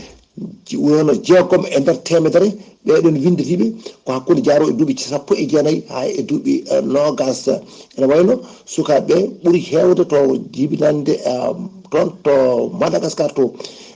ci-, woni hono jeegom e nder teemedere, ɓeɗon winnditiiɓe ko hakkunde jaaro e duuɓi sappo e jeenayi haa e duuɓi, eh, noogas. Ene wayno sukaaɓe ɓe ɓuri heewde to jibinande, eh, toon to Madagascar to.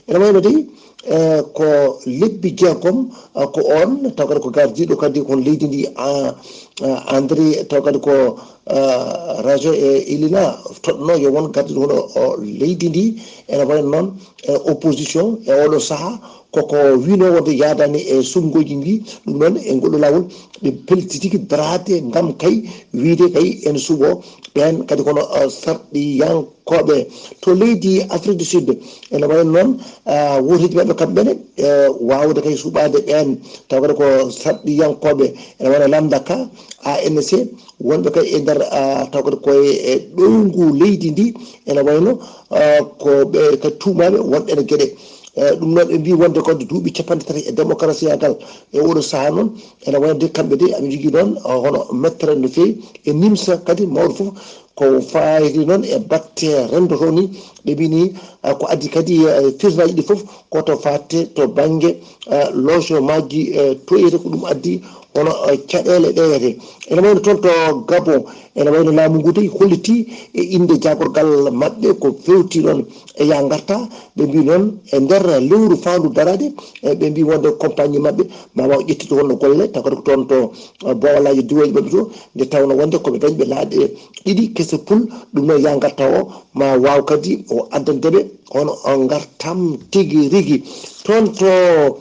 Ene wayno dey, eh, ko lebbi jeegom, eh, ko on, taw kadi ko gardiiɗo kadi kon leydi ndi, ah, ah, André, taw kadi ko, eh, Rajo e Ilina toɗɗunoo yo won gardiiɗo hono o leydi ndi. Ene wayno noon, eh, opposition e oɗo sahaa koko wiino wonde yaadani e suɓngooji ndi. Ɗum noon e ngol laawol ɓe pelti tigi daraade ngam kay wiide kay en suɓo ɓeen kadi kono, eh, sarɗiyankooɓe to leydi Afrique du Sud. Ene wayno noon, eh, wooteeji maɓɓe kamɓe ne, eh, waawde kay suɓaade ɓeen taw kadi ko sarɗiyankooɓe, ene wayno Lamdaka, A N C, wonɓe kay e nder, ah, taw kadi koye e ɗowngu leydi ndi, ene wayno, ah, ko ɓe kadi tuumaaɓe wonɓe ene geɗe. Eh, ɗum noon ɓe mbii wonde kadi duuɓi capanɗe tati e démocratie agal e oɗo sahaa noon, ene wayno de kamɓe de aɓe njogii noon, ah, hono mettere no feewi e nimsa kadi mawɗo fof ko fayti noon e batte renndo to ni. Ɓe mbii ni, ah, ko addi kadi, eh, firnaaji ɗi fof ko to faatte to bannge, eh, logement ji, eh, toyete ko ɗum addi hono, eh, caɗeele ɗe wiyete. Ene wayno toon to Gabon, ene wayno laamu ngu dey holliti e innde jaagorgal maɓɓe ko fewti noon e yaa ngarta. Ɓe mbii noon e nder lewru faandu daraade, eh, ɓe mbii wonde compagnie maɓɓe ma waaw ƴettude wonno golle, taw kadi ko toon to, eh, boowalaaji diwooji maɓɓe to, nde tawnoo wonde ko ɓe dañɓe laaɗe ɗiɗi kese pul. Ɗum noon yaa ngarta o ma waaw kadi o addande ɓe hono o ngartam tigi rigi. Toon to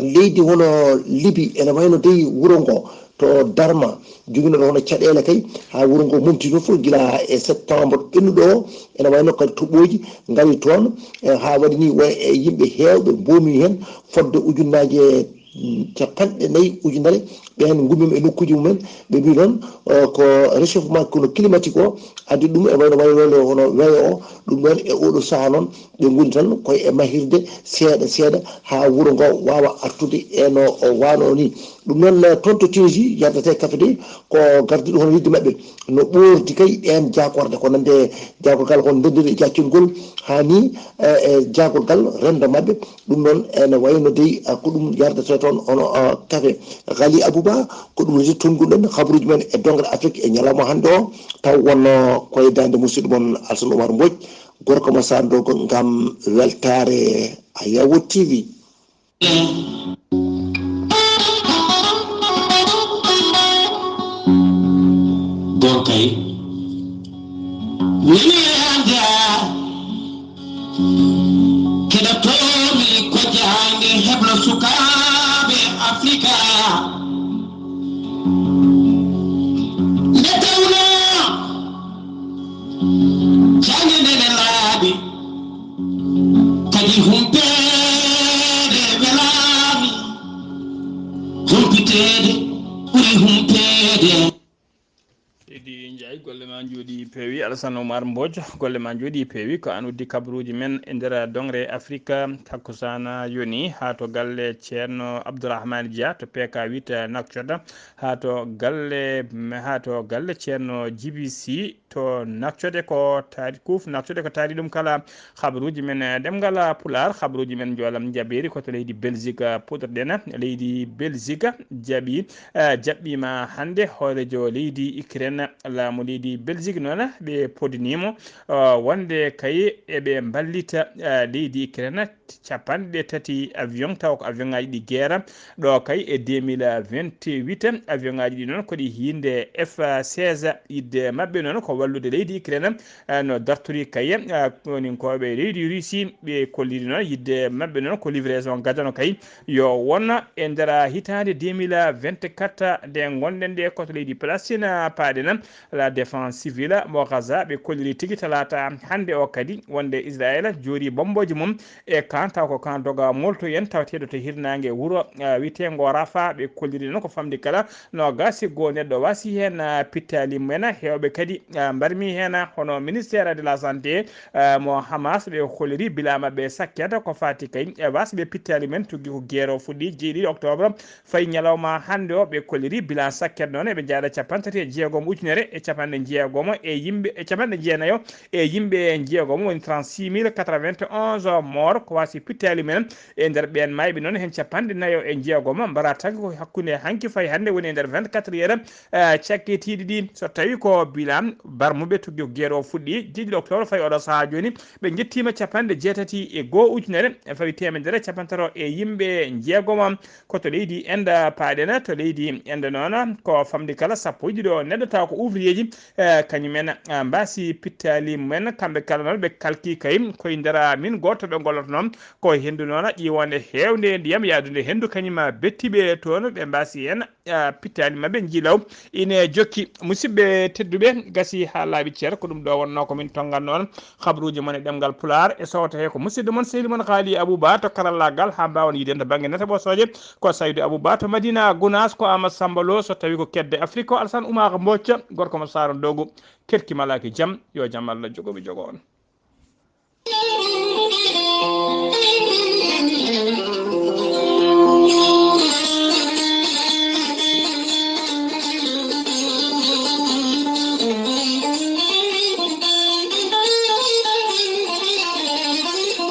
leydi hono Libi, ene wayno dey wuro ngo to Darma, joginooɗo hono caɗeele kay, haa wuro ngo mumti noon fof gila e septembre ɓennuɗo o, ene wayno kadi toɓooji ngari toon, e haa waɗi ni won e yimɓe heewɓe mboomi heen fodde ujunnaaje, mm, capanɗe nayi ujunere, ɓeen ngummiima e nokkuuji mumen, ɓe mbii noon, eh, ko réchauffement kono climatique o addi ɗum, e wayno waylo hono weeyo o, ɗum ɗoon e oɗo sahaa noon, ɓe ngoni tan koye e mahirde seeɗa seeɗa haa wuro ngo waawa artude e no o waano ni. Ɗum noon, eh, toon to Tunisie, yardata e kafe de, ko gardiiɗo hono leydi maɓɓe no ɓoordi kay ɗeen jaakorde, ko nande jaagorgal hono ndenndiri e jaccungol haa ni, eh, e jaagorgal renndo maɓɓe. Ɗum noon ene wayno dey, eh, ko ɗum yardata toon hono, eh, kafe. Ghali Abouba, ko ɗum reti tonnguɗen habaruuji men e dongre Afrique e ñalawma hannde o, taw wonno koye daande musidɗo mon Alsan Oumar Mbodj. Gorko mo Sandogo ngam weltaare Ayawo T V. Gorkay. Nani anda. Keɗotomi ko jaange heblo sukaaɓe Afrika. Nde tawnoo jaange nde ne laaɓi. Kadi humpeede welaami, humpiteede ɓuri humpeede. Seydi Ndiaye, golle ma njooɗi peewi. Alassane Oumar Mbodj, golle ma njooɗi peewi. Ko an uddi kabaruuji men e nder dongre Afrika. Takkusana yoni haa to galle Ceerno Abdourahmane Dia to P K huit Nouakchott, haa to galle, haa to galle Ceerno Djiby Sy to Nouakchott. Ko taari, kuuf Nouakchott ko taari ɗum kala. Habaruuji men, eh, ɗemngal, eh, Pulaar, habaruuji men njoolam njaɓeeri ko to leydi Belgique, eh, puɗɗorɗen. Leydi Belgique jaɓi, eh, jaɓɓiima hannde hooreejo leydi Ukraine. Laamu leydi Belgique noon ɓe podnii mo, eh, wonde kay eɓe mballita, eh, leydi Ukraine capanɗe tati avion, taw ko avion ngaji ɗi guerre. Ɗo kay e deux mille vingt-huit, avion ngaji ɗi noon ko ɗi hinde F seize. Yidde maɓɓe noon ko wallude leydi Ukraine, eh, no dartori kay, eh, koninkoɓe leydi Russie. Ɓe kolliri noon yidde maɓɓe noon ko livraison gadano kay yo won e nder hitande deux mille vingt-quatre nde gonɗen nde, ko to leydi Palestine, paaɗen la défense civile mo Gaza. Ɓe kolliri tigi talata hande o kadi wonde Israël joori bomboji mum e kan taw ko kan doga molto en tawateɗo to hirnangue wuuro, ah, witeego Rafa. Ɓe kolliri noon ko famdi kala no gasi go neɗɗo wasi hen, ah, pittali mumen. Hewɓe kadi, ah, mbarmi hen, ah, hono ministère de la santé, ah, mo Hamas. Ɓe kolliri bila maɓɓe sakkata ko fati kay e wasɓe pittali mumen tuggi ko guerre o fuɗɗi jeeɗiɗi octobre fayi ñalawma hande o. Ɓe kolliri bilan sakket noon eɓe jaaɗa capanɗe tati e jeegom ujunere e capanɗe jeegomo e yimɓe, e capanɗe jeenayo e yimɓe jeegomo, woni trente-six mille quatre-vingt-onze mort ko wasi pittali mumen. E nder ɓen mayɓe noon hen capanɗe nayo e jeegomo mbara tagi ko hakkunde hanki fayi hande woni e nder vingt-quatre heures, eh, cakkitiiɗi ɗi. So tawi ko bilan barmuɓe tuggi ko guerre o fuɗɗi jeeɗiɗi octobre fayi oɗo saha joni, ɓe jettima capanɗe jeetati e goho ujunere fawi temedere capanɗe tati e yimɓe jeegomo. Ko to leydi Inde paaɗen, to leydi Inde noon ko famɗi kala sappo e ɗiɗo neɗɗo taw ko ouvrier ji, eh, kañumen, ah, mbasi pittali mumen. Kamɓe kala noon ɓe kalki kay koye nder min goto ɓe gollata noon ko hendu noon ƴiwande hewnde ndiyam yaadude hendu kañum bettiɓe toon ɓe mbasi hen, ah, pittali maɓɓe jiilaw ine jokki. Musidɓe tedduɓe, gasi ha laaɓi ceer, ko ɗum ɗo wonno ko min tongan noon. Habruuji mon e ɗemngal Pulaar e sowto he ko musidɗo mon sehli mon Haali Abou Ba to karallagal, haa mbaawen yiiden to bannge nata ɓosooje ko Saydu Abou Ba to Madina Gunaas, ko Amadou Samba Lo so tawi ko kedde Afrik ko Alassane Oumar Mbocca gorko mo Saara Ndogu. Kerki malaaki jam, yo jam Allah jogo mi jogo on.